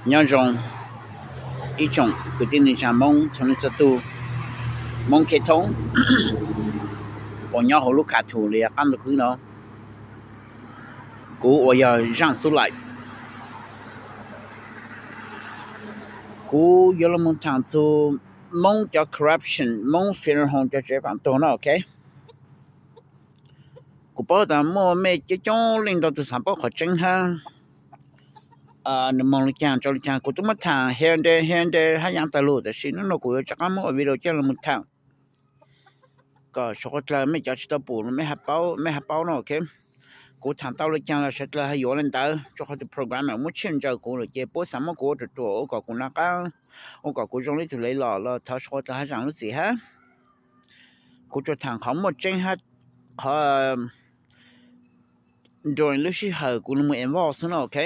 Nyob zoo ib tsoom kwv tij neej tsa Hmoob txhua leej txhua tug, Hmoob Khej Thoob uas nyob hauv lub kha thum li qab ntuj khwb no. Kuv uas yog Zaj Xub Laim, kuv yuav los mus tham txug Hmoob cov corruption, Hmoob funeral home cov tsev paam tuag no, ok. Kuv paub tas muaj mej coob coob leej ntau tug xav paub qhov tseeb hab nws moog le caag rua le caag. Kuv tub muab tham here and there, here and there hab yaav tag lug, tab sis nub nua kuv yuav rov qaab muab ua video coj los mus tham kom suav dlawg mej cov tsi tau pum mej hab paub no, ok. Kuv tham tau le caag los suav dlawg has yuav le ntawd, rua qhov tus program muab tshiaj ntsaws kuv lawm ces puab xav muab kuv ua ruam ruam ua kom kuv nov qab, ua kom kuv zoo le ib tug lev lom los thov suav dlawg hab zaam lub txim hab. Kuv tsuas tham qhov muaj tseeb hab qhov during lub sij hawm kuv le mus involve xwb no, ok.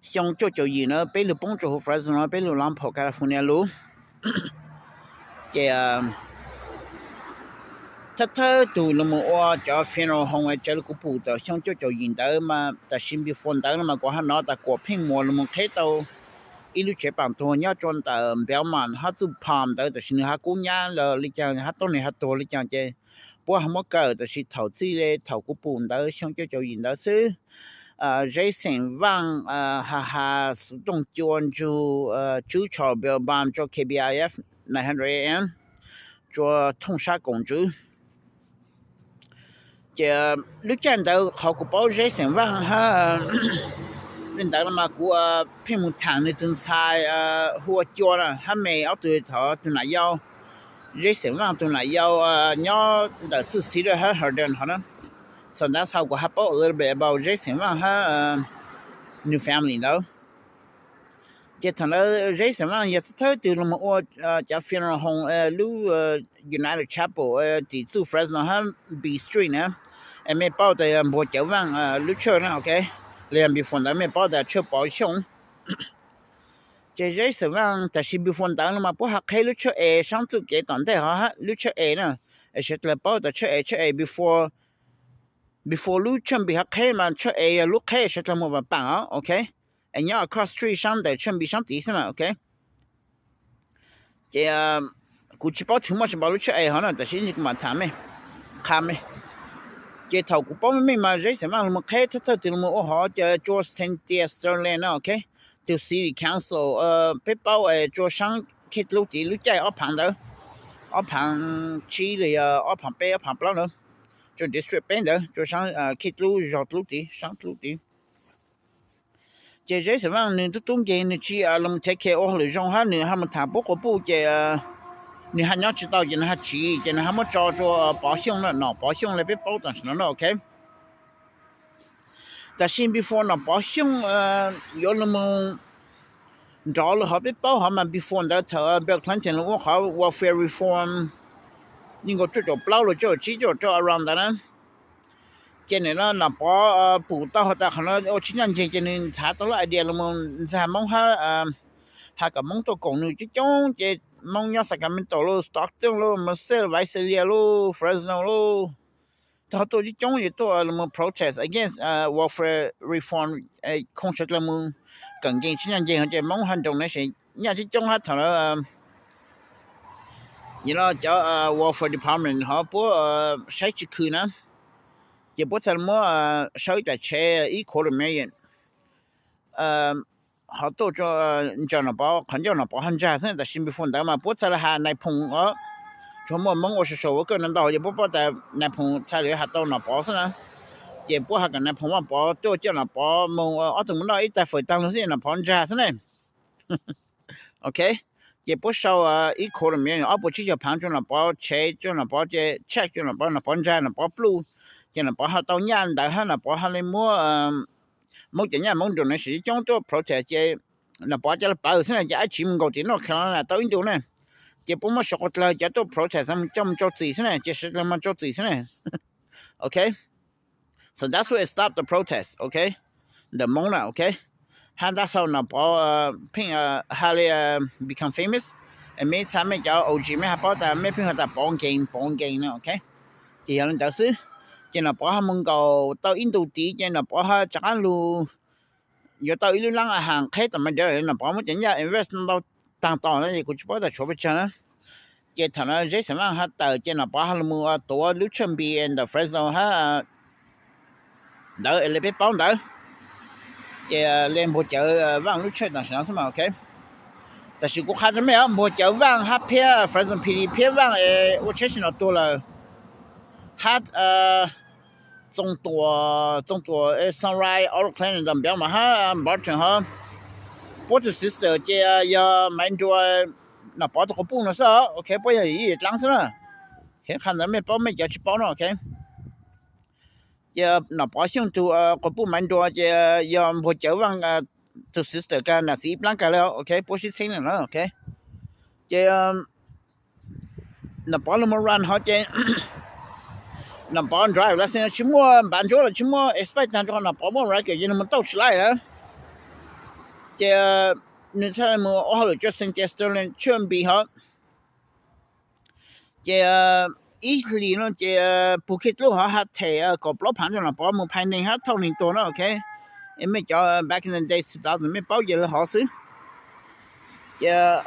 Xyoo cuaj caum yim na peb lug poob rua huv Fresno, peb lug Lompoc, California lug. Ces thawj thawj tug le mus ua cov funeral home es raws le kuv pum tau xyoo cuaj caum yim ntawd mas, tam sim before ntawd no mas kuv hab nov tas kuas pheej muas le mus qheb tau ib lub tsev paam tuag nyob rua ntawm Belmont hab txuj Palm ntawd, tam sim nws hab kub nyab los le caag hab tuab neeg hab tuag le caag ces puab hab muab kawm, tam sim thaum txij le thaum kuv pum ntawd xyoo cuaj caum yim ntawd xwb. Zeb xeem Vaaj ha has xuv tooj cua ntsug tswb tsho Belmont rua K B I F nine hundred A M, rua thooj sab koom ntswv. Ces lub caij ntawd qhov kuv paub Zeb xeem Vaaj hab le ntawd no mas kuv pheej mus tham nws tug ntxhais hu ua Cua na hab me ob tug thov tug nam yau, Zeb xeem Vaaj tug nam yau nyob ntawm txuj Cedar hab Hardin hov na. So that's how kuv hab paub a little bit about Zeb xeem Vaaj hab nws family ntawd. Ces thaum ntawd Zeb xeem Vaaj yog thawj tug le mus ua cov funeral home lub United Chapel tim txuj Fresno hab B Street na. Es mej paub tas yog Npuag Cawv Vaaj lub church na, ok. Los yog before ntawd mej paub tas church Pov Xyooj. Ces Zeb xeem Vaaj tam sim before ntawd no mas puab hab qheb lub church es saab txuj kev tom ntej hov hab lub church es na. Es suav dlawg paub tas church es, church es before, before lub church B hab qheb mas church es yog lub qheb suav dlawg mus paam paam os, ok. Es nyob across street saab ntawm church B saab tid xwb na, ok. Ces kuv tsi paub txug muaj tsi npaum lub church es hov na, tam sim kuv mam tham mej, qha mej. Ces thaum kuv paub meej meej mas Zeb xeem Vaaj le mus qheb thawj thawj tug le mus ua hov ces rua Cynthia Sterling na, ok. Tug city council peb paub rua saab Khej Dlub tid lub caij ob phaav ntawd, ob phaav tsib los yog ob phaav peb ob phaav plaub ntawd, rua district peb ntawd rua saab Khej Dlub zog dlub tid saab dlub tid. Ces Zeb xeem Vaaj nws tub tub nkeeg nws tsi le mus take care ua hauj lwm zoo hab nws hab mus tham puab quas puj ces nws hab nyob tsi tau ces nws hab tsiv ces nws hab muab tso rua Pov Xyooj na, Nom Pov Xyooj le peb paub tam sim no na, ok. Tam sim before Nom Pov Xyooj yuav le mus nrov le hov peb paub hov mas before ntawd thaum Bill Clinton le ua qhov welfare reform, yeej nkaus cuaj caum plaub los cuaj caum tsib cuaj caum rau around ntawd na. Ces nws no Nom Pov pum tau has tas qhov no ua tsi nyaj nceeg ces nws ntxhaav tau lub idea le mus ntxag Moob hab has kom Moob tuaj koom nws coob coob ces Moob nyob Sacramento lauj, Stockton lauj, Merced, Visalia lauj, Fresno lauj, tau tuaj coob coob ces tuaj le mus protest against welfare reform, khoom suav dlawg mus kawm nkeeg tsi nyaj nceeg ces Moob hab nroo na se nyaj coob coob hab thaum ntawd cov welfare department hov puab saib tsi khw na, ces puab txhad le muab sau ib tag tshev ib quarter million hov tuaj ntsaws Nom Pov, qhov ncauj Nom Pov hab ntsag xwb. Tam sim before ntawd mas puab txhad le has nais phoo os, tsuas muaj Moob ua social worker no ntau ces puab paub tas nais phoo txhad le has tau Nom Pov xwb na. Ces puab has kom nais phoo Vaj Pov tuaj coj Nom Pov moog ob tug mus noj ib tag fawm taag lug xwb Nom Pov ntsag xwb ne. Ok, ces puab sau ib quarter million, ob puas tsib caug phaav rua Nom Pov, tshev rua Nom Pov, ces check rua Nom Pov, Nom Pov ntsag, Nom Pov pluj, ces Nom Pov ho tau nyaj ntawd hab Nom Pov ho le muab Moob cov nyaj Moob donation coob tuaj protest ces Nom Pov ca le pawg xwb na, ces ab tsiv mus nkaum tim North Carolina tau ib ntu na. Ces puab muab suav dlawg cov tuaj protest coj mus rau txim xwb na, ces suav dlawg mas rau txim xwb na. Ok, so that's what stop the protest, ok, ntawm Moob na, ok. Hab ntab sau Nom Pov pheej has le become famous, mej txhad mej cov OG mej hab paub tas mej pheej has tas Pov Nkeeg, Pov Nkeeg na, ok. Ces yog le ntawd xwb, ces Nom Pov hab mus nkaum tau ib ntu tid ces Nom Pov hab rov qab lug yuav tau ib lub lab a has qheb tom Maiv Dawv, Nom Pov muab cov nyaj invest ntau taag tom no es kuv tsis paub tas tshuav pes tsawg na. Ces thaum no Zeb Xeem Vaaj ho tawm ces Nom Pov ho los tuav lub tshawj npis ntawm Fresno hab ntawd le peb paub ntawd. Ces le Npuag Cawv Vaaj lub tshawj tam sim no xwb mas ok. Tam sim kuv qha rua mej os, Npuag Cawv Vaaj hab phiab Fresno P D phiab Vaaj es ua tsheb sib nraus tuag lawm. Hab Txooj Tuam, Txooj Tuam, Sunrise Auto Cleaning ntawm Npeev Mas hab Barton hov, puab tug sister ces yog Maiv Nruas, Nom Pov tug quas puj no xwb os. Ok, puab yog ib yam dlaab xwb na. Qha ntawd mej paub, mej cov tsis paub no ok. Ces Nom Pov Xyooj tug quas puj Maiv Nruas ces yog Npuag Cawv Vaaj tug sister kag nam txiv ib plaab kag le. Ok, puab sib txheeb le no ok. Ces Nom Pov lug moog run hov ces Nom Pov drive license tsis muaj npav ntsuab los tsis muaj expire taag rua qhov Nom Pov muaj record ces nwg moog tauj tsis laij lawm. Ces nwg txhaj moog ua hauj lwm rua Cynthia Sterling tshawj npis hov. Ces ib hlis no ces pug kiag dlub hov has them kaum plaub phaav rua Nom Pov moog phais neeg hab thauj neeg tuag na ok. Es mej cov back in the day txug tav mej paub ces le hov xwb. Ces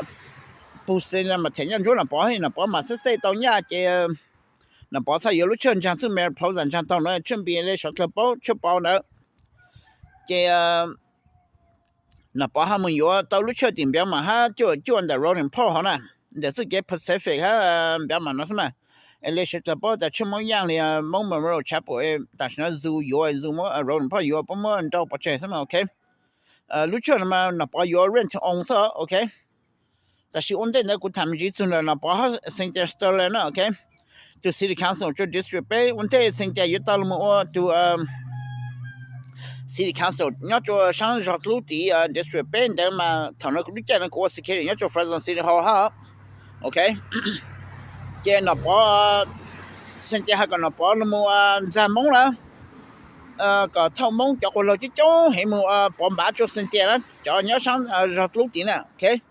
pug xi mas them nyaj ntsuab Nom Pov, Nom Pov mam xab xej tau nyaj ces Nom Pov txhaj yuav lub tshawj ntsaag txuj Mariposa ntsaag taug no tshawj npis le sawv dlawg paub tshawj pov ntawd. Ces Nom Pov ho moog yuav tau lub tshawj tim Npeev Mas hab cuaj cuaj ntawm Rolling Park hov na, ntawm txuj kev Pacific hab Npeev Mas no xwb mas. Es le sawv dlawg paub tas tshawj Moob Yaaj li Moob Memorial Chapel tam sim no zoo yuav, zoo muab Rolling Park yuav puab muab nrau pov tseg xwb mas ok. Lub tshawj no mas Nom Pov yuav rent to own xwb ok. Tam sim ua ntej ntawd kuv tham me ntsis txug ntawm Nom Pov hab Cynthia Sterling na ok. Tug City Council rua District peb, ua ntej Cynthia yuav tau lug moog ua tug City Council nyob rua saab zog dlub tid District peb ntawd mas thaum no kuv lub caij no kuv ua security nyob rua Fresno City Hall hab. Ok, ces Nom Pov, Cynthia has kom Nom Pov lug moog ntxag Moob na, kom thauj Moob cov quas laug coob coob heev moog pov npav rua Cynthia na, cov nyob saab zog dlub tid na ok.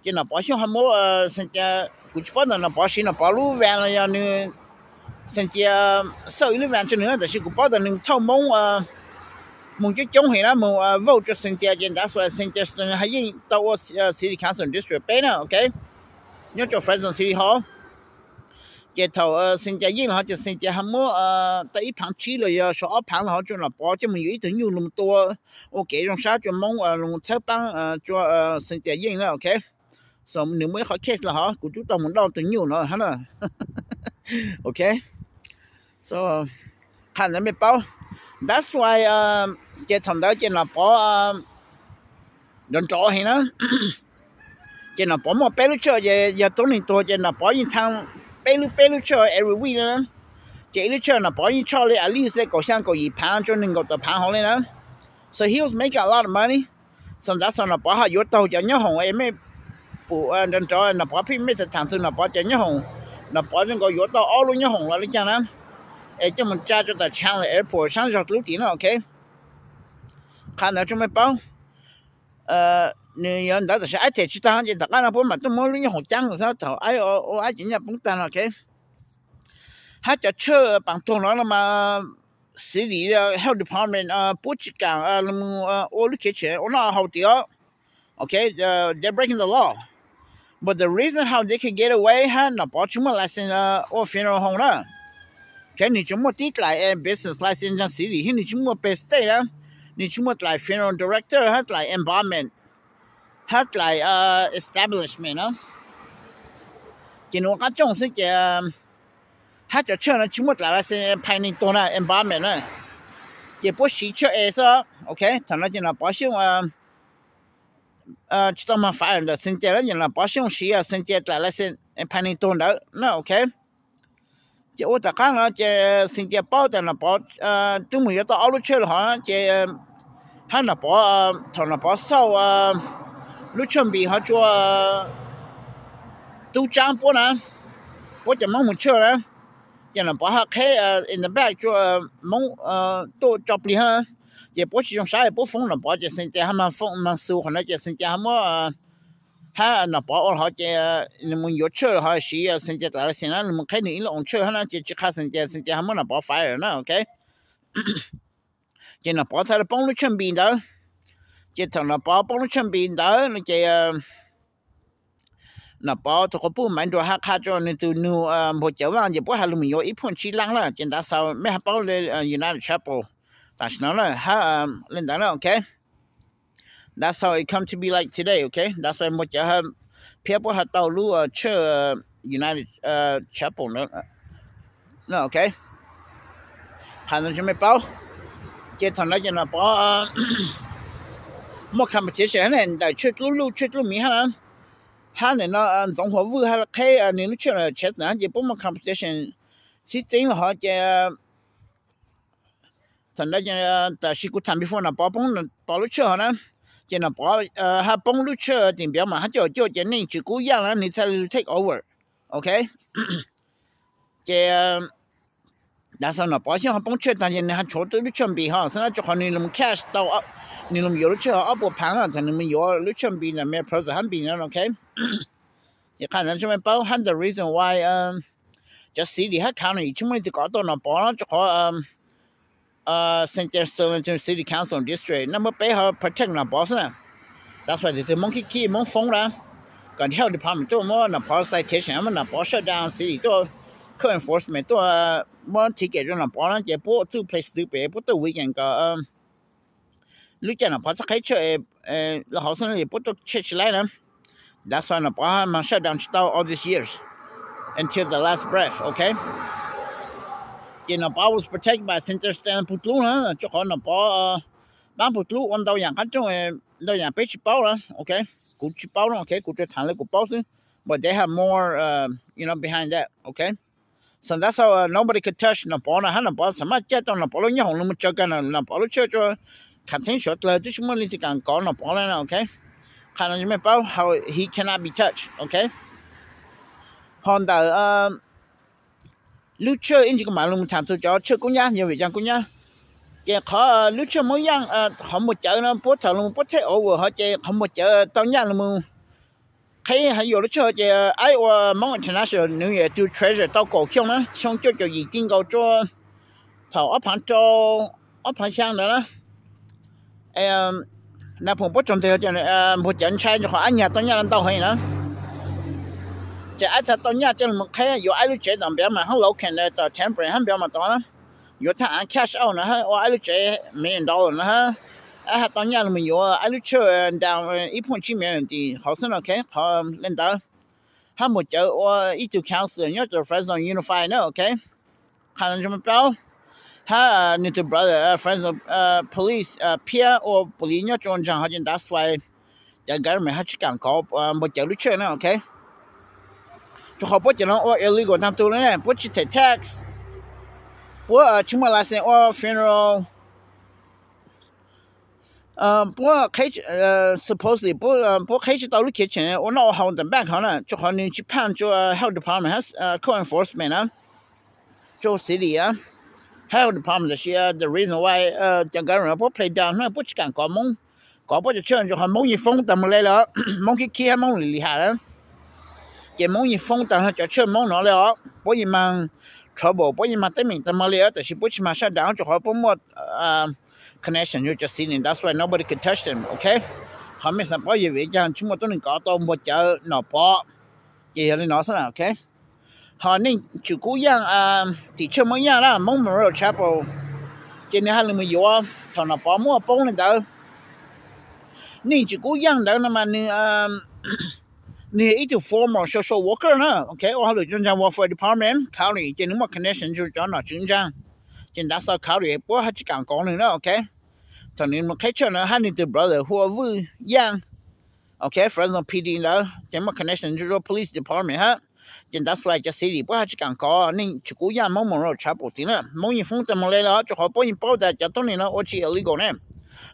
Ces Nom Pov Xyooj ho muab Cynthia, kuv tsis paub tas Nom Pov siv Nom Pov lub van los yog nwg, Cynthia xauj ib lub van rua nwg, tam sis kuv paub tas nwg thauj Moob moog coob coob heev na, moog vote rua Cynthia ces that's why Cynthia has yeej tau ua City Council District peb na ok, nyob rua Fresno City Hall. Ces thaum Cynthia yeej los hov ces Cynthia ho muab tau ib phaav tsib los yog sau ob phaav los hov rua Nom Pov coj moog yuav ib tug nyuj lug tua ua kev zoo sab rua Moob, lug txhawb paab rua Cynthia yeej na ok. So nwg muaj ib qhov case los hov kuv tub tau moog dauj tug nyuj no hab na. Ok, so qha ntawd mej paub. That's why ces thaum ntawd ces Nom Pov nrov nrov heev na. Ces Nom Pov muaj peb lub tshawj ces yog tub neeg tuag ces Nom Pov yeej thaaj peb lub peb lub tshawj every week na. Ces ib lub tshawj Nom Pov yeej tshoj li at least kaum xyaa kaum yim phaav rua neeg nkaum tawm phaav hov le na. So he was making a lot of money. So ntawd xwb Nom Pov ho yuav taug cov nyoob hoom es mej pum nrov nrov, Nom Pov pheej mej txhaj thaam txug Nom Pov cov nyoob hoom. Nom Pov zoo nkaus yuav tau ob lub nyoob hoom los le caag na, es coj moog tsa rua tom Chandler Airport saab zog dlub tid na ok. Qha ntawd rua mej paub. Nws yog ntawd tam sim aib them tsis taag ces tom qab no puab mam tuaj muab lub nyoob hoom caab xwb thaum aib ua aib ces nyaj poob taag no ok. Hab cov tshawj paas tuag no mas city health department puab tsis kaam ua lub khiv tshem ua noj haus tid os. Ok, they're breaking the law. But the reason how they can get away hab Nom Pov tsis muaj license ua funeral home na. Ok, nwg tsuas muaj tib dlaim business license ntsaag city hab nwg tsis muaj peg state na. Nwg tsis muaj dlaim funeral director hab dlaim embalmment hab dlaim establishment na. Ces nws ua qaab tsooj xwb ces hab cov tshawj no tsis muaj dlaim license phais neeg tuag na, embalmment na. Ces puab siv tshawj es xwb. Ok, thaum no ces Nom Pov Xyooj tsis tau moog fire ntawm Cynthia lawm, ces Nom Pov Xyooj siv Cynthia dlaim license phais neeg tuag ntawd na. Ok, ces ua tom qaab no ces Cynthia paub tas Nom Pov tub moog yuav tau ob lub tshawj los hov ces hab Nom Pov, thaum Nom Pov xauj lub tshawj npis hov rua tub tsaab puab na, puab cov Moob moog tshawj na, ces Nom Pov hab qheb in the back rua Moob tuaj tso plig hab. Ces puab tsis zoo sab es puab foob Nom Pov ces Cynthia hab moog xu qhov no ces Cynthia hab muab hab Nom Pov ua los hov ces nws moog yuav tshawj los hov siv Cynthia dlaim license na, nws moog qheb nws ib lub oom tshawj hab na ces tsis qha Cynthia, Cynthia hab muab Nom Pov fire na. Ok, ces Nom Pov txhaj le poob lub tshawj npis ntawd. Ces thaum Nom Pov poob lub tshuaj npis ntawd no ces Nom Pov tus qhov puj Maiv Nruas haj qha rua nws tus nug npawg Cawv Vaaj ces puab has lug mus yuav ib phuaj tsib laab lawm ces ntav xaus mej haj paub le United Chapel tam sim no na, le ntawd na, ok. That's how it come to be like today, ok. That's why npawg Cawv phiab puab has tau lub tshaj United Chapel na, ok. Qha ntawd rua mej paub. Ces thaum ntawd ces Nom Pov muaj competition hab ntawm tshaj dlub luj tshaj dlub miv hab na, hab ntawm no Ntxoov Huas Vwj hab qheb nws lub tshaj Chester hab ces puab muaj competition sib txeeb los hov ces thaum ntawd tam sis kuv tham before Nom Pov poob Nom Pov lub tshaj hov na, ces Nom Pov hab poob lub tshaj tim Npiav Mas hab cuaj cuaj ces Neej Tswm Kub Yaaj na nws txhaj le take over, ok. Ces ntav xaus Nom Pov xyov ho poob tshaj taag ces nws has tshuav lub tshaj npis hov xwb na, rua qhov nws lug cash tau, nws lug yuav lub tshaj hov ob puas phaav na, thaum nws mus yuav lub tshaj npis ntawm Mariposa hab npis no, ok. Ces qha ntawd rua mej paub hab the reason why cov city hab county tsis muaj leej twg kov tau Nom Pov no rua qhov San Diego City Council District no muab peb ho protect Nom Pov xwb na. That's why tug tug Moob khib khib Moob foob na, kom health department tuaj muab Nom Pov citation, muab Nom Pov shut down, city tuaj, code enforcement tuaj muab ticket rua Nom Pov na ces puab txuj place stupid, puab tuaj weekend kom lub caij Nom Pov txhaj qheb tshaj los hov xwb na, puab tuaj check tsis laib na. That's why Nom Pov mas shut down tsis tau all these years until the last breath, ok. Ces Nom Pov was protected by San Diego State pug dlub na, rua qhov Nom Pov paab pug dlub ua ntau yaam qab rooj, ntau yaam peb tsis paub na, ok. Kuv tsis paub na, ok, kuv tsuas tham le kuv paub xwb, but they have more, you know, behind that, ok. So that's how nobody could touch Nom Pov na, hab Nom Pov xav maj caij tau Nom Pov lub nyob hoom lug mus tsaws kag Nom Pov lub tshaj rua khav theeb suav dlawg, twb tsis muaj leej twg kaam kov Nom Pov le na, ok. Qha no mej paub how he cannot be touched, ok. Ho ntawm lub tshaj ib ntsis kuv mam lug tham txug cov tshaj Kub Nyab, yog vim caag Kub Nyab. Ces qhov lub tshaj Moob Yaaj, qhov npawg Cawv no puab thaum lug puab take over hov ces qhov npawg Cawv tau nyaj lug mus qheb hab yuav lub tshaj ces aib ua Moob International nws yog tug treasurer tau kaum xyoo na, xyoo cuaj caum yim ti nkaus rua thaum ob phaav rau ob phaav xyaa ntawd na. Nais Phoom puab tsaug nteg, npawg Cawv ntshai rua qhov aib nyag tau nyaj ntau heev na. Ces aib txhad tau nyaj coj lug mus qheb yuav aib lub tsev tom Npiav Mas hab Logan, tom Temperance hab Npiav Mas tod na, yuav thaj av cash out na hab ua aib lub tsev million dollar na hab, aib has tau nyaj lug mus yuav aib lub tshaj down ib phuaj tsib million tim hov xwb no, ok. Qhov le ntawd hab npawg Cawv ua ib tug councilor nyob rua Fresno Unified na, ok. Qha rua mej paub, hab nwg tug brother Fresno police phiab ua police nyob rua ntsaag hov ces ntav xwai cov government hab tsis kaam kov npawg Cawv lub tshaj na, ok. Rua qhov puab cov no ua illegal taag tug le ne, puab tsis them tax, puab tsis muaj license ua funeral, puab supposedly puab qheb tsis tau lub khiv tshem ua noj ua haus ntawm bank hov na, rua qhov nwg tsis pass rua health department hab code enforcement na, rua city na, health department. Tab sis the reason why cov government puab play down na, puab tsis kaam kov Moob, kov puab cov tshaj rua qhov Moob yeej foob taag moog le lawm, Moob khib khib hab Moob lim lim ham na. Ces Moob yeej foob taag cov tshaj Moob no le os, puab yeej maag trouble, puab yeej maag teeb meem taag moog le os, tab sis puab tsis maag shut down rua qhov puab muaj connection rua cov city, that's why nobody could touch them, ok. Qhov mej xaav paub yog vim caag tsis muaj tuab neeg kov tau npawg Cawv Nom Pov, ces yog le no xwb na, ok. Ho Neej Tswm Kub Yaaj tim tshaj Moob Yaaj na, Moob Memorial Chapel, ces nwg has le mus yuav thaum Nom Pov muaj poob le ntawd. Neej Tswm Kub Yaaj ntawd no mas nwg, nwg yog ib tug former social worker na, ok, ua hauj lwm rua ntsaag welfare department county, ces nwg muaj connection rua cov nom tswv ntsaag, ces ntav xwai county puab hab tsis kaam kov nwg na, ok. Thaum nwg mus qheb tshaj na hab nwg tug brother hu ua Vwj Yaaj, ok, Fresno P D ntawd ces muaj connection rua police department hab, ces ntav xwai cov city puab hab tsis kaam kov Neej Tswm Kub Yaaj Moob Memorial Chapel tid na. Moob yeej foob taag moog le lawm rua qhov puab yeej paub tas cov tuab neeg no ua tsis illegal ne,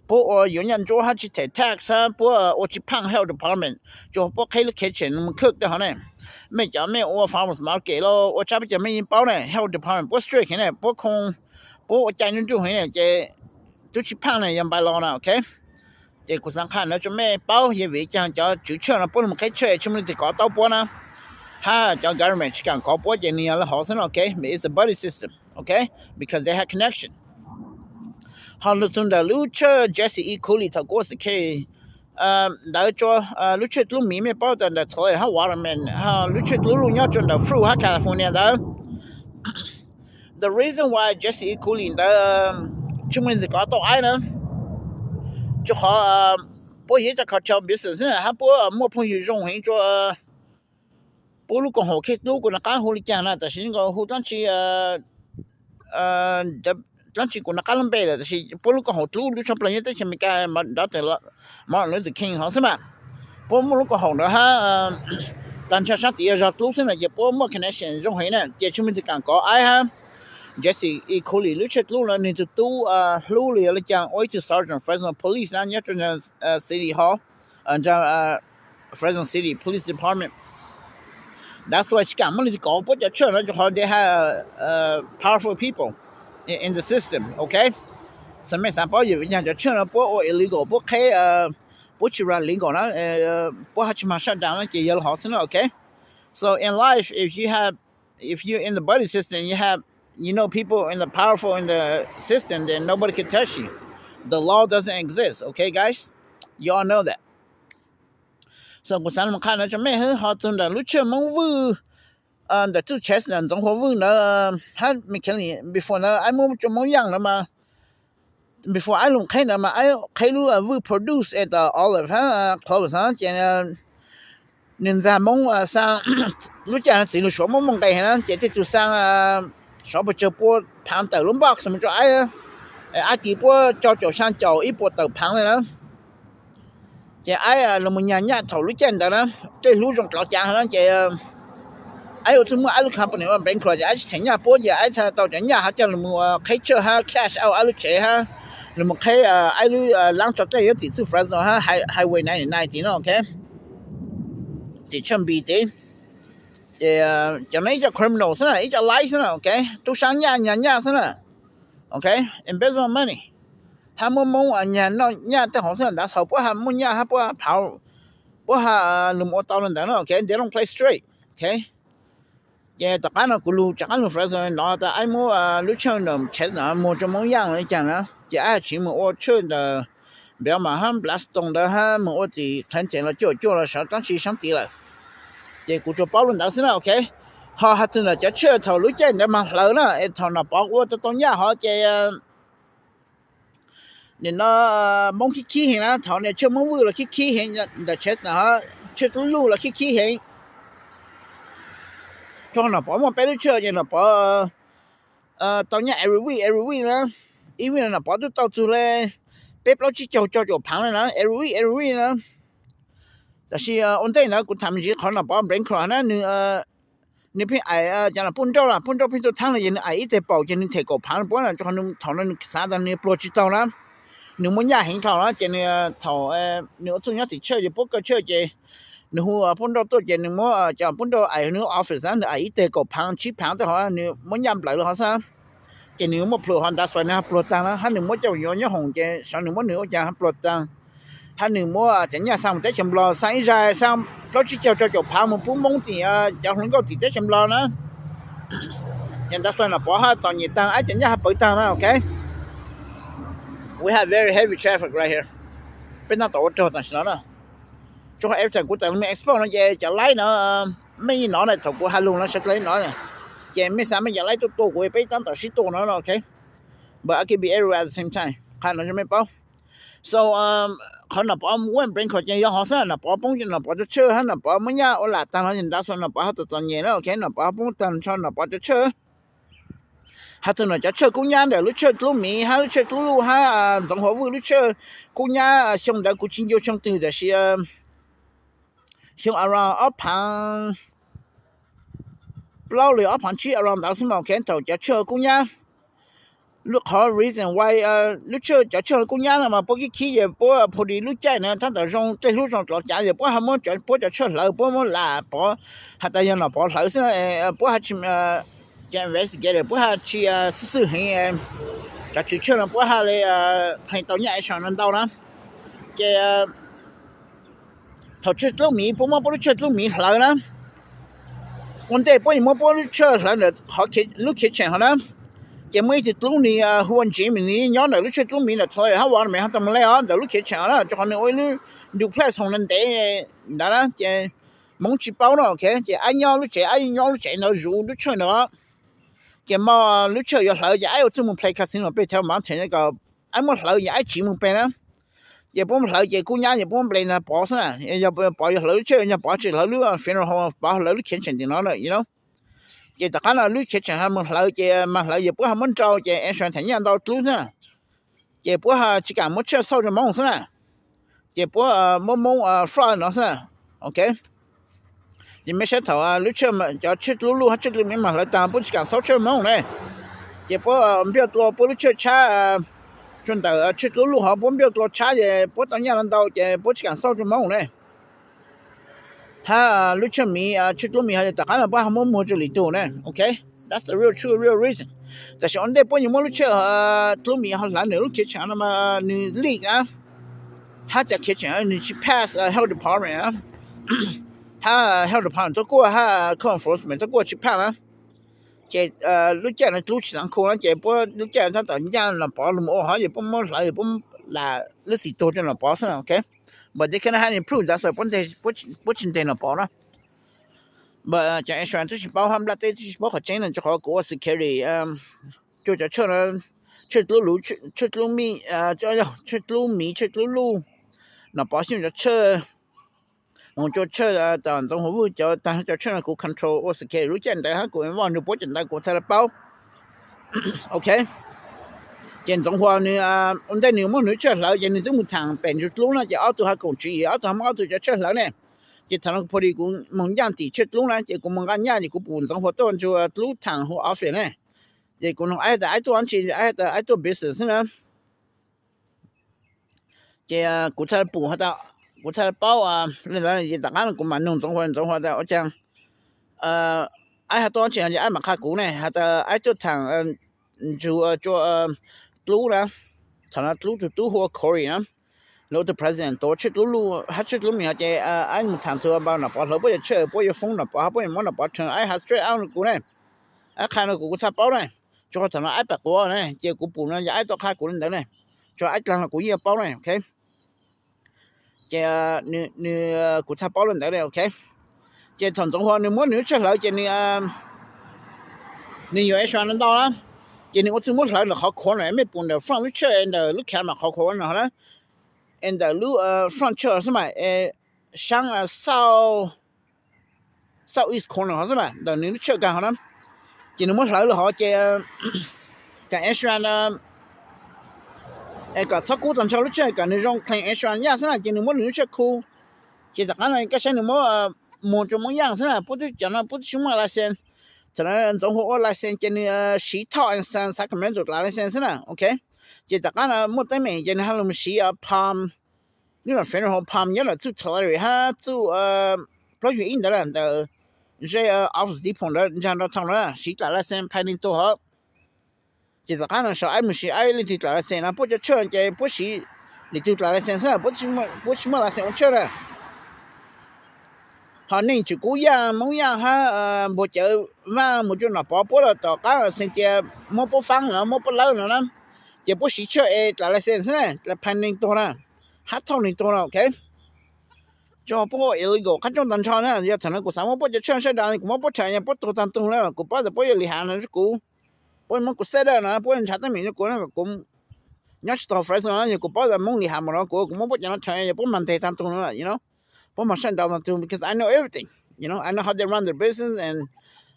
puab ua yuav nyaj ntsuab hab tsis them tax hab puab ua tsis phaaj health department, rua qhov puab qheb lub khiv tshem mus cook tej hov ne. Mej cov mej ua farmers market los ua tsab peb cov mej yeej paub ne, health department puab strict heev ne, puab khoo, puab ua cai nruj nruj heev ne, ces tub tsis phaaj ne, yog by law na, ok. Ces kuv xaav qha ntawd rua mej paub yog vim caag cov tswv tshaj no puab lug qheb tshaj tsis muaj leej twg kov tau puab na, hab cov government tsis kaam kov puab ces nwg yog le hov xwb no, ok. But it's a buddy system, ok, because they have connection. Ho lug txug ntawm lub tshaj Jesse E. Cooley thaum kuv ua security ntawd, lub tshaj dlub miv mej paub tas ntawm Tulare hab Waterman, lub tshaj dlub luj nyob rua ntawm Fruit hab California ntawd. The reason why Jesse E. Cooley ntawd tsis muaj neeg kov tau aib na, rua qhov puab yog ib co cartel business hab puab muaj phooj ywg zoo heev rua puab lub koom haum. Kheev hlub kuv nov qab hu le caag na, tab sis nkaus hu dlaab tsi, dlaab tsi kuv nov qab lub npe lawm, tab sis puab lub koom haum dlub dlub tshaj plaws nyob teb chaws Amelikas, Martin Luther King hov xwb mas. Puab muaj lub koom haum ntawd hab tag nrho sab tid yog zog dlub xwb na, ces puab muaj connection zoo heev na, ces tsis muaj neeg kaam kov aib hab. Jesse E. Cooley lub tshaj dlub na, nwg tug tub hlub le yog le caag ua ib tug sergeant Fresno Police na nyob rua city hov, Fresno City Police Department. That's why tsis kaam muaj neeg kov puab cov tshaj na, rua qhov they have powerful people in the system, ok. So mej xaav paub yog vim caag cov tshaj na puab ua illegal, puab qheb, puab tsis run legal na, puab hab tsis mag shutdown na, ces yog le hov xwb na, ok. So in life, if you have, if you in the buddy system, you have, you know, people in the powerful in the system, then nobody can touch you. The law doesn't exist, okay, guys? You all know that. So kuv xaav lug qha no rua mej hab, ho txug ntawm lub tshaj Moob Vwj ntawm txuj Chestnut ntawd, Ntxoov Huas Vwj ntawd hab McKinley before ntawd, aib muab rua Moob Yaaj ntawd mas, before aib lug qheb ntawd mas aib qheb lub Vwj Produce at Olive hab Clovis na, ces nwg ntxag Moob Xaa, lub caij no txiv lug Suav muaj muaj nqis heev na, ces tej tug Xaa sov puas tsawg pua phaav tawm lub box moog rua aib, aib kis puab co caum xyaa caum ib puas tawm phaav le na. Ces aib lug moog nyag nyaj thaum lub caij ntawd na, dlej hlub zoo dlov cav na, ces aib ua txuj muaj aib lub company ua bankrupt, ces aib tsis them nyaj puab, ces aib txhaj tau cov nyaj hov coj lug moog qheb tshaj hab cash out aib lub tsev hab lug moog qheb aib lub laab tso dlej nyob tim txuj Fresno hab Highway ninety-nine tid no, ok. Tim tshaj Npis tid. Ces cov no ib co criminal xwb na, ib co laib xwb na, ok. Tub saab nyaj nyag nyaj xwb na, ok. Embezzle money hab muab Moob nyag noj nyaj tej hov xwb na. That's how puab ha muaj nyaj hab puab ha phav, puab ha lug moog ua tau le ntawd no, ok. They don't play straight, ok. Ces tom qab no kuv lug rov qab lug Fresno no tas aib muab lub tshaj ntawm Chestnut no moog rua Moob Yaaj le caag na, ces aib ha tsiv moog ua tshaj ntawm Belmont hab Blackstone ntawd hab moog ua tim Clinton los cuaj cuaj los sawv dlaab tsi saab tid lawm. Ces kuv tsuas paub le ntawd xwb na, ok. Ho has txug ntawm cov tshaj thaum lub caij ntawd mas hlawv na, es thaum Nom Pov ua tau tau nyaj hov ces nim no Moob khib khib heev na, thaum nim tshaj Moob Vwj los khib khib heev ntawm Chestnut, tshaj dlub luj los khib khib heev. Rua Nom Pov muaj peb lub tshaj ces Nom Pov tau nyaj every week, every week na. Ib week Nom Pov twb tau txug le peb plaub tsib caug rau caum phaav le na, every week, every week na. Tab sis ua ntej ntawd kuv tham me ntsis qhov Nom Pov bankrupt na, nwg pheej aim cov puj nrauj, puj nrauj pheej tuaj thaab no ces nwg aim ib teg paum ces nwg them kaum phaav puab na, rua qhov thaum no nwg xaav tas nwg pluag tsis taug na. Nwg muaj nyaj heev dhau na, ces nwg thaum nwg ua txuj nyob tim tshaj ces puab kaw tshaj ces nwg hu puj nrauj tuaj ces nwg muab cov puj nrauj aim nwg office na, nwg aim ib teg kaum phaav tsib phaav tej hov, nwg muab nyaj nplawm le hov xwb. Ces nwg muaj plhus hov ntawd xwb nwg ho pluag taag na, hab nwg muab coj yuav nyob hoom ces sawv nwg muab nwg ua caag ho pluag taag. Hab nwg muab cov nyaj xaa moog teb chaws Nplog, xaa ib zag xaa plaub tsib caug rau caum phaav moog pub Moob tim cov hluas nkauj tim teb chaws Nplog na. Ces ntawd xwb Nom Pov hab txom nyem taag, aib cov nyaj hab pawv taag na, ok. We have very heavy traffic right here. Peb tab tom ua raug tam sim no na. Rua qhov every time kuv tawm lug moog expo no ces cov laib no, mej yeej nov na, thaum kuv has lug no sawv dlawg yeej nov na. Ces mej xaav mej cov laib tuaj tua kuv, peb tab tom sib tua no, ok. But I can be everywhere at the same time, qha no rua mej paub. So qhov Nom Pov went bankrupt ces yog hov xwb, Nom Pov poob Nom Pov cov tshaj hab Nom Pov muab nyaj ua lam taag no ces ntawd xwb Nom Pov ho txom txom nyem na, ok. Nom Pov poob taag nrho Nom Pov cov tshaj. Has txug Nom Pov cov tshaj kub nyab ntawm lub tshaj dlub miv hab lub tshaj dlub luj hab Ntxoov Huas Vwj lub tshaj kub nyab, xyoo ntawd kuv tsis ncu xyoo twg tab sis xyoo around ob phaav plaub le ob phaav tsib around ntawd xwb mas, ok, thaum cov tshaj kub nyab. Lub qhov reason why lub tshaj, cov tshaj kub nyab no mas puab khib khib ces puab phu di lub caij na tab tom zoo, dlej hlub zoo dlov cav ces puab ho muab puab cov tshaj hlawv, puab muab lam Pov, has tas yog Nom Pov hlawv xwb, puab ho tsis, cov investigator puab ho tsis xwb xwb heev, cov tswv tshaj no puab ho le qhee tau nyaj action no ntau na. Ces thaum tshaj dlub miv puab muab puab lub tshaj dlub miv hlawv na, ua ntej puab yeej muab puab lub tshaj hlawv ntawm qhov lub khiv tsheem hov na. Ces muaj ib tug dlub nws hu ua Jimmy, nws nyob ntawm lub tshaj dlub miv ntawm Tulare Harbor, nws ho tau mus lej os ntawm lub khiav tseem na, rau qhov nws ua ib lub duplex hauv no ntev ntawd na, ces Hmoob tsis paub no, ok. Ces aib nyob lub tsev, aib nyob lub tsev ntawd zuv lub tshaj ntawd. Ces muaj lub tshaj yuav hlawv ces aib ua txuj mus play casino pem Turtle Mountain kom aib muab hlawv ces aib tsiv mus pem na. Ces puab mus hlawv ces kuj nyab ces puab muab nplej ntag Pov xwb na. Yog Pov yuav hlawv lub tshaj, yog Pov tsis hlawv lub funeral home, Pov hlawv lub khiav tseem tim no na, you know. Ces tom qab no lub khiav tseem ho mus hlawv ces mas hlawv ces puab ho muab nrau ces insurance tham nyiaj ntau dlub xwb na. Ces puab tsis kam muab tshaj xauj rau Hmoob xwb na. Ces puab muab Hmoob fraud no xwb na, ok. Ces mej saib thaum lub tshaj, cov tshaj dlub luj hab tshaj dlub miv mas hlawv taag puab tsis kam xauj tshaj Hmoob ne. Ces puab npiaj dlua puab lub tshaj tshab, tsuas ntawm tshaj dlub luj hov puab npiaj dlua tshab ces puab tau nyiaj ntau ces puab tsis kam xauj rau Hmoob ne. Hab lub tshaj miv, tshaj dlub miv hov tom qab no puab ho muab muag rau lwm tug ne, ok. That's the real true real reason. Tam sim ua ntej puab yuav muab lub tshaj dlub miv ho hlawv nws lub khiav tseem no mas nws leak na, hab cov khiav tseem nws tsis pass health department, hab health department txob kuaj hab code enforcement txob kuaj tsis pass na. Ces lub caij no dlub tsis xaav khu na ces puab lub caij tab tom ncaaj Nom Pov lug mus ua hov ces puab muab hlawv puab lam lub txim tuag rau Nom Pov xwb, ok. But they cannot have any proof, that's why puab tsis ntes Nom Pov na. But cov insurance twb tsis paub hab nplaj teb twb tsis paub qhov tseeb no, rau qhov kuv ua security, cuaj cov tshaj, tshaj dlub luj, tshaj dlub miv, tshaj dlub miv, tshaj dlub luj, Nom Pov xyuj cov tshaj, moog cuaj tshaj tom Ntxoov Huas Vwj cov taag, cov tshaj no kuv control ua security lub caij ntawd hab kuv involve rau puab cov ntawd kuv txhaj le paub, ok. Ces Ntxoov Huas nws ua ntej nws muab nws lub tshaj hlawv ces nws twb mus thaam pem ntug dlub na ces ob tug ho koom tswv yim, ob tug ho muab ob tug cov tshaj hlawv ne. Ces thaum no kuv pua li kuv moog ncaaj tim tshaj dlub na ces kuv moog nqaj nyiaj ces kuv pum Ntxoov Huas tuaj ntug dlub thaam hu office ne. Ces kuv noog aib tas aib tuaj dlaab tsi, aib tas aib tuaj business xwb na. Ces kuv txhaj le pum, kuv txhaj le paub le ntawd ces tom qab no kuv mam noog Ntxoov Huas, Ntxoov Huas tas ua caag aib ho tuaj dlaab tsi, ces aib mam qha kuv ne, has tas aib tuaj thaam ntug dlub na. Thaum no dlub tug tub hu ua Corey na, lawv ua tug president tuav tshaj dlub luj hab tshaj dlub miv hov ces aib mus thaam txug npau Nom Pov hlawv puab cov tshaj, puab yuav foob Nom Pov hab puab yuav muab Nom Pov rhees, aib has straight out no kuv ne. Aib qha no kuv, kuv txhaj paub ne. Tsuas qhov thaum no aib pam quav ne ces kuv pum no yog aib tuaj qha kuv le ntawd ne. Tsuas aib dlaag no kuv yeej paub ne, ok. Ces nws, kuv txhaj paub le ntawd le, ok. Ces thaum Ntxoov Huas nws muab nws lub tshaj hlawv ces nws, nws yuav extra ntau na. Ces nws ua txuj muab hlawv ntawm qhov corner, mej pum ntawm front lub tshaj ntawm lub camera qhov corner na, es ntawm lub front tshaj xwb mas, saab south east corner hov xwb mas ntawm nws lub tshaj kaag hov na. Ces nws muab hlawv le hov ces kom extra, es kom txhob kub tag nrho lub tshaj, kom nws zoo claim extra nyaj xwb na, ces nws muab nws lub tshaj khu. Ces tom qab no koj saib nws muab muag rua Moob Yaaj xwb na, puab twb, cov no puab twb tsis muaj license. Thaum no Ntxoov Huas ua license ces nws siv Todd and Sons Sacramento dlav license xwb na, ok. Ces tom qab no muaj teeb meem ces nws ho lug siv Palm, lub no funeral home Palm nyob ntawm txuj Tulare hab txuj plaub caug ib ntawd ntawm ze Office Depot ntawd ntsag downtown na, siv dlaim license phais neeg tuag hov. Ces tom qab no sau aib mus siv aib leej twg dlaim license no, puab cov tshaj ces puab siv leej twg dlaim license xwb, puab tsis muaj license ua tshaj na. Ho neeg tseem kub yaaj, Moob Yaaj hab npua cawv vaaj mus rua Nom Pov puab los tom qab xeev tias muab puab faab no, muab puab lawb no na, ces puab siv tshaj es dlaim license xwb na, dlaim phais neeg tuag na, hab thauj neeg tuag na, ok. Tso puab ua illegal qab rooj tag nrho na, yog thaum no kuv xaav muab puab cov tshaj saib da, kuv muab puab rhees, puab tuag taag tug na, kuv paub tas puab yuav lim hav no rua kuv, puab muab kuv set up no, puab nrhav teeb meem rua kuv na, kom kuv nyob tsis tau Fresno no, yog kuv paub tas Moob lim hav mus no kuv, kuv muab puab cov no rhees, yog puab mag nteg taag tug no, you know, puab mag saib da taag tug, because I know everything, you know, I know how they run their business and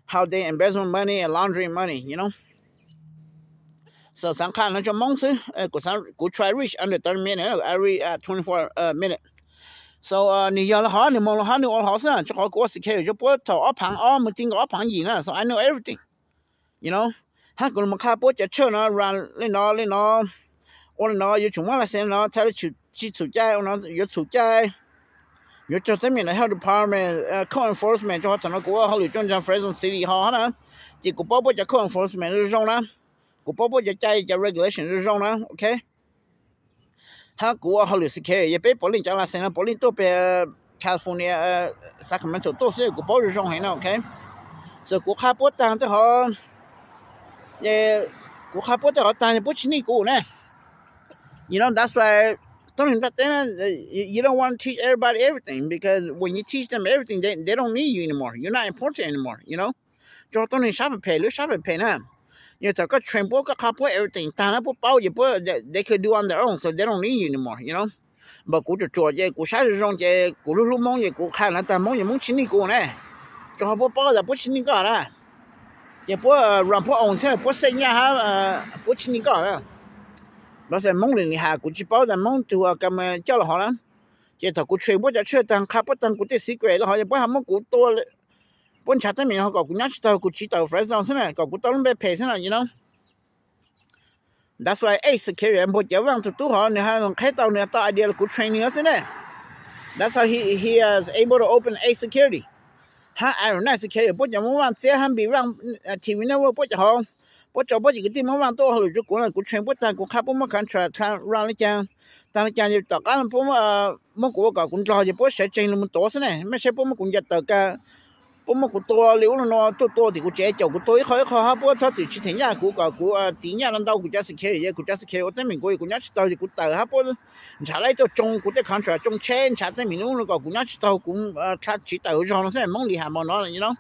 how they embezzle money and laundering money, you know. So xaav qha no rua Moob xwb, kuv try reach under thirty minutes, I reach twenty-four minutes. So nws yog le hov, nws moog le hov, nws ua le hov xwb, rua qhov kuv ua security rua puab thaum ob phaav ob mus txij nkaus ob phaav yim na, so I know everything, you know. Hab kuv moog qha puab cov tshaj no run le no le no, ua le no, yuav tsum muab license no, txhaj le tsi txhum caij, ua no yuav txhum caij, yuav raug teeb meem ntawm health department, code enforcement, rua qhov thaum no kuv ua hauj lwm rua ntawm Fresno City Hall hab na, ces kuv paub puab cov code enforcement zoo zoo na, kuv paub puab cov cai cov regulation zoo zoo na, ok. Hab kuv ua hauj lwm security, yog peb puav leej cov license no puav leej tuaj peg California, Sacramento tuaj xwb, kuv paub zoo zoo heev na, ok. So kuv qha puab taag tej hov, es Kuv qha puab tej qhov taag puab tsi nij kuv ne. You know, that's why, tuab neeg nplaj teb na, you don't want to teach everybody everything, because when you teach them everything, they, they don't need you anymore, you're not important anymore, you know. Tso tuab neeg sab phem phem, lub sab phem phem na. Yog txawm koj train puab, koj qha puab everything taag na, puab paub ces puab, they could do on their own, so they don't need you anymore, you know. Npaum kuv tsuam tsuam ces kuv sab zoo zoo ces kuv lub hlub Moob ces kuv qha na taag Moob ces Moob tsi nij kuv ne. Tso ho puab paub tas puab tsi nij koj na. Ces puab run puab own thiab puab xej nyaj hab, puab tsi nij koj na. Los xav Moob li has kuv tsi paub tas Moob tug ka ma coj los hov na. Ces thaum kuv train puab cov tshuaj taag, qha puab taag kuv tej secret los hov ces puab ho muab kuv tua, puab nrhav teeb meem ho kom kuv nyob tsi taug kuv tsiv tawm Fresno xwb na, kom kuv tau lub npe phem xwb na, you know. That's why Ace Security npua cev vaaj tug tub hov, nwg ha qheb tau, nwg tau idea los kuv train nwg xwb ne. That's how he, he is able to open Ace Security hab Iron Knight Security. Puab cov muab vaaj txiab hab npis vaaj, T V network puab cov hov, puab tso puab cov kwv tij muab vaaj tuaj ua hauj lwm rua kuv na, kuv train puab taag, kuv qha puab muab contract run le caag, taag le caag, tom qaab puab muab kuv ua kom kuv nrog ces puab sawv tsees lug moog tuav xwb ne, mej saib puab muab kuv ncaws tawm ka, puab muab kuv tua li ub li no, tuaj tua tim kuv tsev, caum kuv tua ib qho ib qho hab puab txhob txwm tsi them nyaj kuv, kom kuv tiv nyaj ntau ntau kuv cov security, kuv cov security ua teeb meem kuv, kuv nyob tsi taug ces kuv tawm hab puab nrhav lawv tuaj tsoo kuv tej contract, tsoo tsheb, nrhav teeb meem ub no kom kuv nyob tsi taug, kuv dlha tsiv tawm zog no xwb, Moob li has npaum no, you know.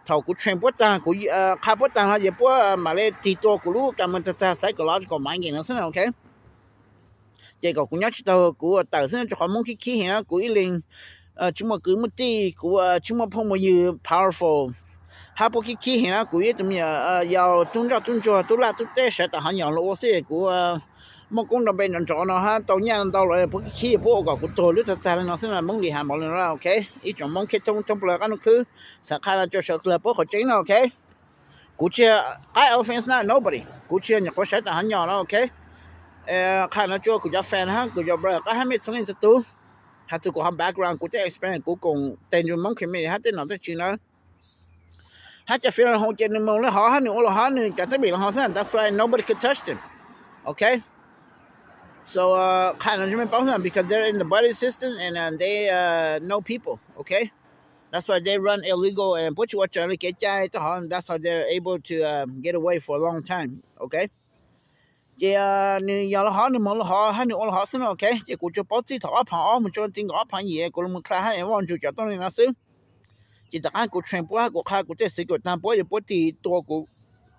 Thaum kuv train puab taag, kuv qha puab taag no ces puab mam le tig tua kuv lub ka ma taag taag psychological mind game no xwb na, ok. Ces kom kuv nyob tsis taug kuv tawm xwb, rau qhov Hmoob khib khib heev na, kuv ib leeg tsis muaj kwv muaj tij, kuv tsis muaj phooj muaj ywg powerful, hab puab khib khib heev na, kuv ib tug me nyuam yaus tub ntsoj tub ntsuag tub laj tub teb sawv tawm hov nyom los ua xwb, kuv muaj koob nrov npe nrov nrov no hab tau nyaj ntau los puab khib khib, puab ua kom kuv tuag lub tag tag li no xwb na, Hmoob li has npaum li no, ok. Ib tsoom Hmoob khib thoob thoob plaws qab nub khwb, xaav qha no rua sawv dlawg puab qhov tseeb na, ok. Kuv tsis, I offense not nobody, kuv tsis yog nyuam qhuav sawv tawm hov nyom no, ok. Qha no rua kuv cov fan hab kuv cov brother qab hab mej txhua leej txhua tug, has txug kuv ho background, kuv tej experience, kuv koom teg nrug Hmoob community hab tej nom tej tswv na. Hab cov fan hov ces nwg moog le hov hab nwg ua le hov, nwg cov teeb meem le hov xwb, that's why nobody could touch them, ok. So qha no rua mej paub xwb, because they're in the buddy system and they know people, ok. That's why they run illegal and puab tsis ua raws le kev cai tej hov, that's how they're able to get away for a long time, ok. Ces nwg yog le hov, nwg moog le hov hab nwg ua le hov xwb no, ok. Ces kuv tsuas paub txij thaum ob phav ob moog rua ti nkaus ob phav yim kuv lug moog kha hab vaj ntsug cov tuab neeg no xwb. Ces tom qaab kuv train puab hab kuv qha kuv tej xwv kuas taag puab, yog puab tig tua kuv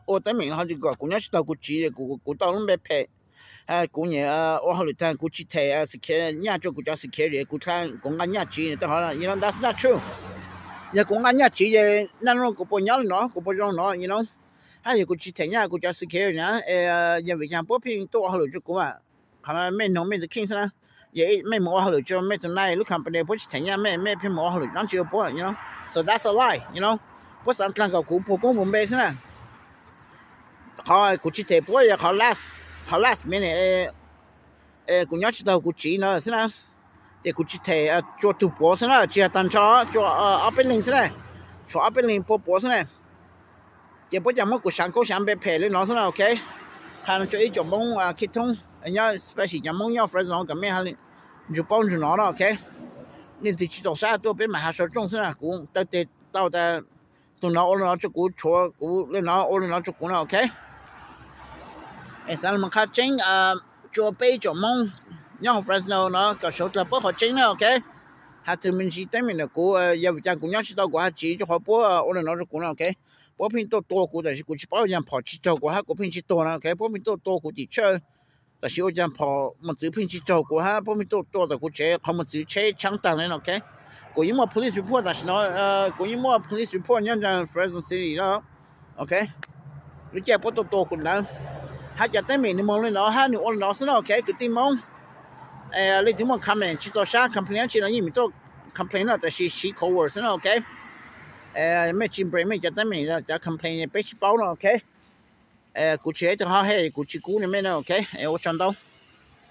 ua teeb meem no ho kom kuv nyob tsis taug kuv tsiv, kuv tau lub npe phem. Kuv nyam ua hauj lwm taag kuv tsis them nyaj rua kuv cov security, kuv nqa nyaj tsiv tej hov, you know, that's not true. Yog kuv nqa nyaj tsiv ces naj nub kuv puas nyob le no, kuv puas zoo no, you know. Hab yog kuv tsis them nyaj kuv cov security na, yog vim caag puab pheej tuaj ua hauj lwm rua kuv mas? Qhov no mej noog mej tus kheej xwb na. Yog mej moog ua hauj lwm rua mej tus nai lub company puab tsis them nyaj mej, mej pheej moog ua hauj lwm dlaab tsi rua puab, you know. So that's a lie, you know. Puab xaav dlaag kom kuv puag koob puag npe xwb na. Qhov kuv tsis them puab yog qhov last, qhov last minute kuv nyob tsis taug kuv tsiv no xwb na. Ces kuv tsis them, tsua tug puav xwb na, tsis yog taag nrho, tsua ob peb leeg xwb na. Tshuav ob peb leeg puag puav xwb na. Ces puab caag muab kuv saav koob saav npe phem le no xwb na, ok. Qha no tsua ib tsoom Moob khib thoob nyob, especially cov Moob nyob Fresno kom mej ntsug paub ntsug no no, ok. Leej twg tsis tau sab tuaj peb mam has sau rooj xwb na, kuv taw teg tau tas tug no ua le no rua kuv, tshuav kuv le no ua le no rua kuv no, ok. Es xaav moog qha tseeb tsua peb ib tsoom Moob nyob hauv Fresno no kom sawv dlawg paub qhov tseeb na, ok. Has tug me ntsis teeb meem ntawm kuv, yog vim caag kuv nyob tsis tau kuv ha tsiv rua qhov puab ua le no rua kuv no, ok. Puab pheej tuaj tua kuv tab sis kuv tsis paub, yog phom tsis raug kuv hab kuv pheej tsis tuag no, ok. Puab pheej tuaj tua kuv tim tshawj tab sis ua caag phom mos txwv pheej tsis raug kuv hab puab pheej tuaj tua tom kuv tsev, qhov mos txwv tsheb tshaab taag le no, ok. Kuv yeej muaj police report tam sim no, kuv yeej muaj police report nyob ntawm Fresno City no, ok. Lub caij puab tuaj tua kuv ntawd, hab cov teeb meem nwg moog le no hab nwg ua le no xwb no, ok kwv tij Moob. Leej twg muaj comment tsis tau sab complain dlaab tsi no yeej meem tuaj complain no tab sis siv code word xwb no, ok. Mej tsis bring mej cov teeb meem cov complain peb tsis paub no, ok. Kuv tsis yog ib tug hot head, kuv tsis kub le mej no, ok. Ua tsaug ntau.